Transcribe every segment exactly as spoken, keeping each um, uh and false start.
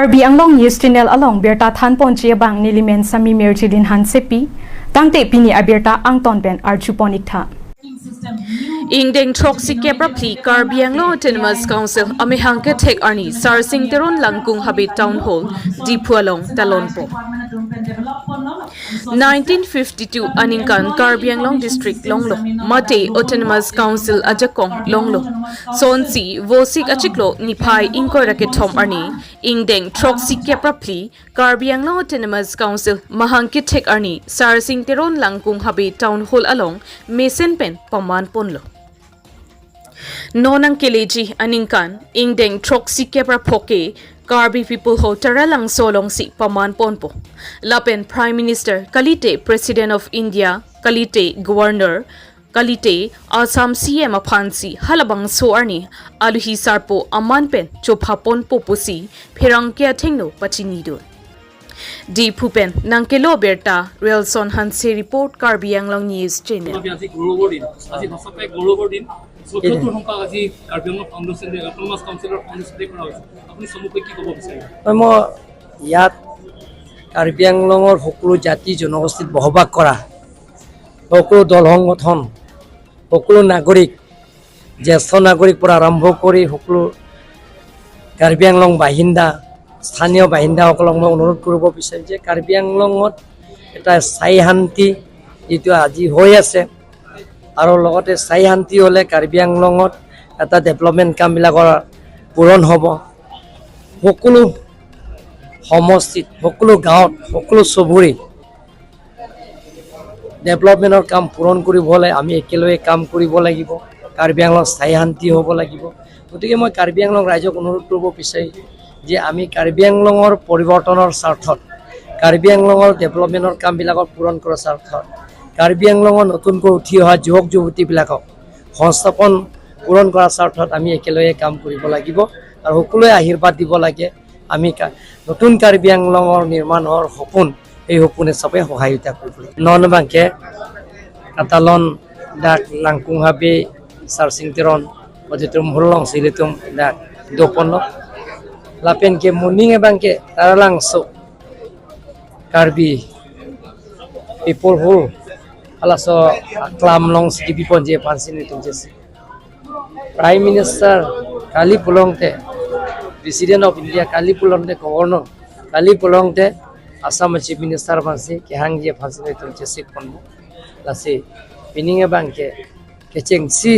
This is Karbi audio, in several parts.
Karbi Anglong News Channel along birta thanponji abang nelimen Sami Mirjilin Hansepi, tangte pini abirta angton pen arjupon iktha. Ingdeng throksi kep ra phli Karbi Anglong Autonomous Council amahang kethek arni Sarsing Teron Langkung Habe Town Hall, Diphu along talonpo. Nineteen fifty-two aningkan Karbi Anglong District longlo, mate Autonomous Council ajakong longlo. Sonsi Vosik achiklo niphai ingkoi ra kethom arni ingdeng throksi kep ra phli Karbi Anglong Autonomous Council mahang kethek arni Sarsing Teron Langkung Habe Town Hall along mesen pen pamanponlo. Non nangkeleji aningkan ingdeng throksi kep ra pho ke Karbi People Hall Taralangso alongsi pamanponpo. Lapen Prime Minister kalite, President of India kalite, Governor kalite, Assam C M aphansi halabangso arni aluhi sarpo aman pen chophaponpo pusi pherangke athengno pachinidun. Diphu pen nangkelo birta Relson Hanse report, Karbi Anglong News Channel. আজি গৌৰৱৰ দিন, আজি সঁচাকৈ গৌৰৱৰ দিন। চৌসত্তৰ সংখ্যক আজি কাৰ্বি আংলং ফাউণ্ডেশ্যন ডে, অট'নমাছ কাউন্সিলৰ ফাউণ্ডেশ্যন ডে কৰা হৈছে। আপুনি চমুকৈ কি ক'ব বিচাৰিব? হয়, মই ইয়াত কাৰ্বি আংলঙৰ সকলো জাতি জনগোষ্ঠীত বসবাস কৰা সকলো দল সংগঠন, সকলো নাগৰিক, জ্যেষ্ঠ নাগৰিক পৰা আৰম্ভ কৰি সকলো কাৰ্বি আংলং বাসিন্দা, স্থানীয় বাসিন্দাসকলক মই অনুৰোধ কৰিব বিচাৰিম যে কাৰ্বি আংলঙত এটা স্থায়ী শান্তি যিটো আজি হৈ আছে আৰু লগতে স্থায়ী শান্তি হ'লে কাৰ্বি আংলঙত এটা ডেভেলপমেণ্ট কামবিলাকৰ পূৰণ হ'ব। সকলো সমষ্টিত, সকলো গাঁৱত, সকলো চুবুৰীত ডেভেলপমেণ্টৰ কাম পূৰণ কৰিবলৈ আমি একেলগে কাম কৰিব লাগিব। কাৰ্বি আংলং স্থায়ী শান্তি হ'ব লাগিব। গতিকে মই কাৰ্বি আংলং ৰাইজক অনুৰোধ কৰিব বিচাৰিম যে আমি কাৰ্বি আংলঙৰ পৰিৱৰ্তনৰ স্বাৰ্থত, কাৰ্বি আংলঙৰ ডেভেলপমেণ্টৰ কামবিলাকক পূৰণ কৰাৰ স্বাৰ্থত, কাৰ্বি আংলঙৰ নতুনকৈ উঠি অহা যুৱক যুৱতীবিলাকক সংস্থাপন পূৰণ কৰাৰ স্বাৰ্থত আমি একেলগে কাম কৰিব লাগিব আৰু সকলোৱে আশীৰ্বাদ দিব লাগে। আমি কা-, নতুন কাৰ্বি আংলঙৰ নিৰ্মাণৰ সপোন, এই সপোনে চবে সহায়িতা কৰিব লাগে। Non abangke katalon dak Langkung Habe Sarsing Teron auditorium hall alongsi ilitum dak doponlo. Lapen ke moning abangke Taralangso Karbi People Hall halaso aklam alongsi kebiponji aphansi nelitum chesik. Prime Minister kali pulote, President of India kali pulote, Governor kali pulote, Assam Chief Minister aphansi kehangji aphansi nelitum chesikponpo. Lasi pini abangke kechengsi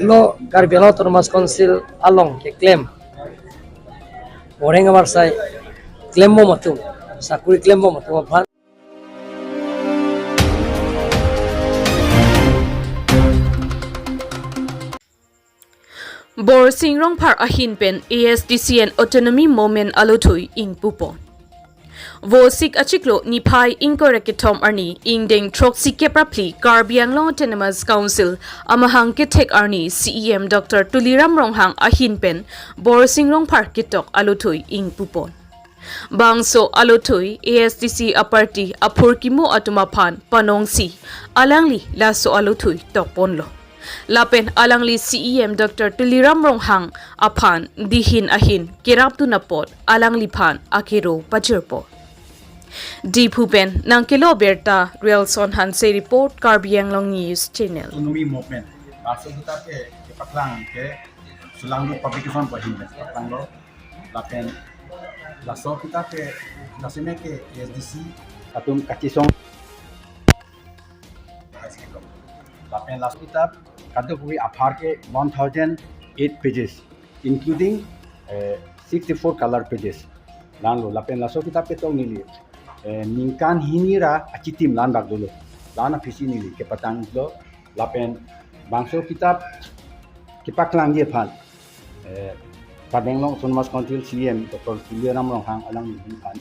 lo Karbi Anglong Autonomous Council along keklem, boreng amarsai klembom atum, sakuri klembom atum aphan. Borsing Rongphar ahin pen A S D C and Autonomy Movement alothui ingpupon. Vosik achiklo niphai ingkoi ra kethom arni ingdeng throksi kep ra phli Karbi Anglong Autonomous Council amahang kethek arni C E M Doctor Tuliram Ronghang ahin pen Borsing Rongphar ketok alothui ingpupon. Bangso alothui A S D C aparty aphurkimo atum aphan panongsi alangli laso alothui tokponlo. Lapen alangli C E M Doctor Tuliram Ronghang aphan dihin ahin kerapdun apot alangliphan akero pajirpo. Diphu pen nangkelo birta Relson Hanse report, Karbi Anglong News Channel. Autonomy Movement. Laso ahut ke kepaklang ke Sulanglu Publication pu ahin kepaklanglo. Lapen laso kitab ke, laso me ke A S D C atum kachesong. Lapen laso kitab kadokave aphar ke one thousand eight pages, including, eh, sixty-four color pages. Lanlo, lapen laso kitab ketok neli, eh, ningkan hini ra achitim lan bak dolo. Lan aphisi neli kepatanglo, lapen bangso kitab kepaklangji aphan, eh, Karbi Anglong Autonomous Council C E M Doctor Tuliram Ronghang alangliphan,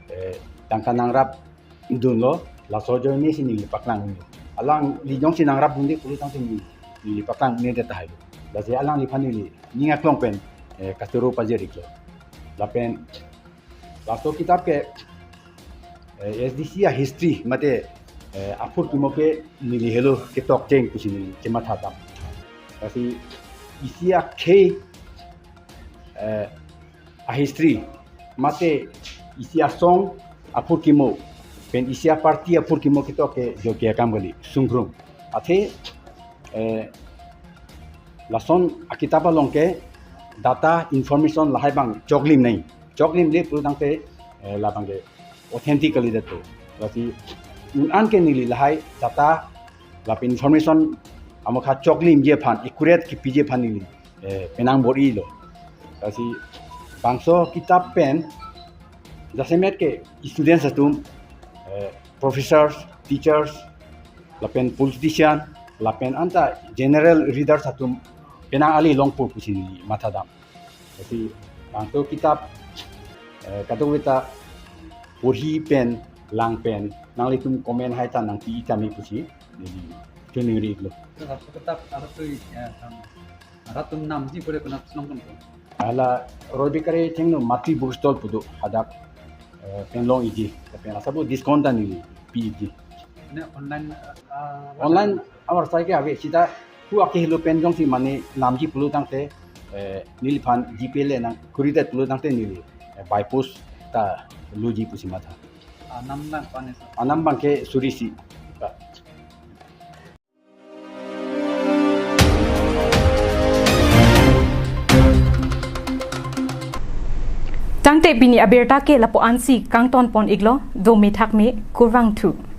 eh, tangka nangrapdunlo, laso ajoine si neli paklang. Alangli jongsi nangrapdunde pulo tangte neli, neli paklang nede tahai. Lasi alangliphan neli ning aklong pen, eh, kachoro pajir-iklo. Lapen laso kitab ke, eh, A S D C a-history mate, eh, aphurkimo ke neli helo ketok cheng pusi neli chematha dam. Lasi isi akhei, eh, a-history mate isi asong aphurkimo pen isi aparty aphurkimo ketok ke joki akam kali, sungkrung. Athe, eh, lason akitap along ke data information lahai abang choklim nai. Choklimle pulo tangte, eh, labang ke authentic kalidet to. Lasi un-an ke neli lahai data lapen information amokha choklimji aphan, accurate kipiji aphan neli, eh, penang bor-ilo. Lasi bangso kitap pen jasemet ke students atum, eh, professors, teachers, lapen politician, lapen anta general readers atum penang ali longpo pusi neli mathadam. Lasi bangso kitap, eh, kadokave ta porhi pen, lang pen, nanglitum comment hai ta nangpi-i tame pusi neli choningri-iklo. Laso kitap aratui, ya, sam-, aratum namji pore konat nongkon ko? Hala Roy Bakery athengno Matri Bookstall pu do, hadak, eh, pen long-ikji, lapen asabo discount ta neli pi-ikji. Ne online, ah, online avarsai ke ave, sita hu akehelo pen jongsi mane namji pulo tangte, eh, neliphan GPay le nangkuridet pulo tangte neli, eh, by post ta loji pusi matha. Ah, nam nang pane sa? Anam abang ke suri isi. Tangte pini abirta ke lapu-ansi kangtonpon-iklo, do methak me, kurvangthu.